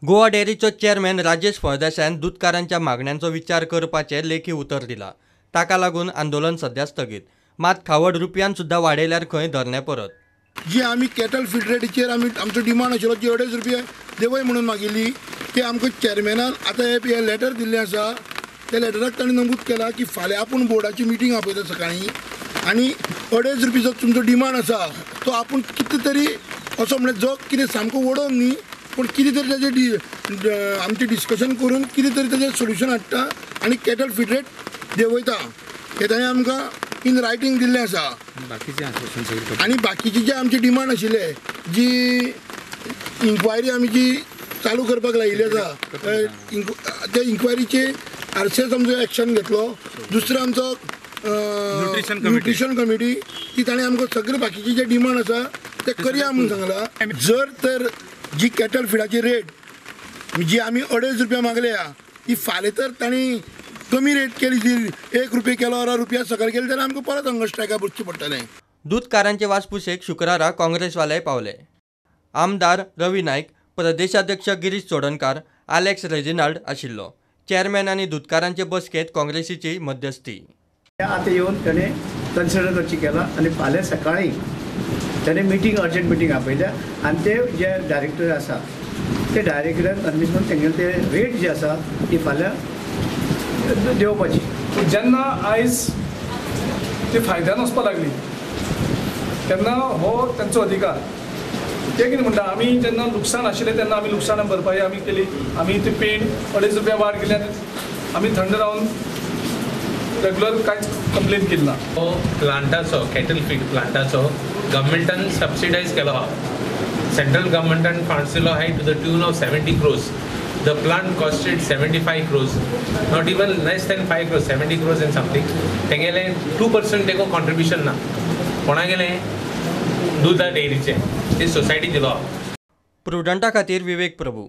Goa डेअरीचो chairman Rajesh फळदेसायान दुदकारांच्या मागण्यांचो विचार करपाचें लेखी उतर दिला. ताका लागून आंदोलन सध्या स्थगीत. मात खावड रुपयान सुद्दां वाडयल्यार खंय धरणें परत. जी आमी कॅटल फीड रेटीचेर आमी आमचो डिमांड आशिल्लो जी 2.5 रुपया देवय म्हणून मागिल्ली ते आमकां चेअरमॅनान आतां हें लेटर दिल्लें आसा. त्या लेटराक ताणें नमूद केलां की फाल्यां आपूण बोर्डाची मिटींग आपयता सकाळीं आनी 2.5 रुपया तुमचो डिमांड आसा तो आपूण कितें तरी असो म्हळ्यार जो कितें सामको वडोवन न्ही पूण कितें तरी ताजें आमचें डिस्कशन करून कितें तरी ताजें सोल्युशन हाडटा आनी कॅटल फीड रेट देंवयता हें ताणें आमकां इन रायटींग दिल्लें आसा. आनी बाकीचे जे आमचे डिमांड आशिल्ले जी इन्क्वायरी आमी जी चालू करपाक लायिल्ली आसा त्या इन्क्वायरीचे आरसीएस आमचो एक्शन घेतलो. दुसरो आमचो न्युट्रिशन कमिटी ती ताणें आमकां सगळे बाकीचे जे डिमांड आसा ते करया म्हणून सांगलां. जर तर जी कॅटल फिडाची रेट जी आमी 2.5 रुपया मागल्या ती फाल्यां तर तांणी कमी रेट केली जी 1 रुपया केलो 1.5 रुपया सकयल केली जाल्यार आमकां परत हंगर स्ट्रायकाक बसचें पडटलें. दुदकारांचे वासपुशेक शुक्रारा काँग्रेसवालेय पावले. आमदार रवी नायक, प्रदेशाध्यक्ष गिरीश चोडणकार, आलेक्स रेजिनाल्ड आशिल्लो. चेअरमॅन आनी दुदकारांचे बसकेंत काँग्रेसीची मध्यस्थी. आतां येवन ताणें कन्सिडर करची केला आनी फाल्यां सकाळीं ताणें मिटींग अर्जंट मिटींग आपयल्या आनी ते जे डायरेक्टर आसा ते डायरेक्टरान कन्विन्स करून तेंगेले ते रेट जी आसा ती फाल्यां देंवपाची. जेन्ना आयज ती फायद्यान वचपाक लागली तेन्ना हो तेंचो अधिकार. ते कितें म्हणटा आमी जेन्ना लुकसाण आशिल्लें तेन्ना आमी लुकसाण भरपाई आमी केली. आमी ती पेण 2.5 रुपया वाड केली आनी आमी थंड रावन रेगुलर कांयच कंप्लेन केली ना. हो प्लांटाचो कॅटल फीड प्लांटाचो गव्हर्मेंटान सबसिडायज केलो आहा. सेंट्रल गव्हर्मेंटान फंड्स दिलो आहा to the tune of 70 crores. The plant costed 75 crores, not even less than 5 crores, 70 crores and something. तेंगेलें 2% तेको कॉन्ट्रिब्युशन ना. कोणागेलें दुदा डेअरीचें ते सोसायटी दिलो. प्रुडंटा खातीर विवेक प्रभू.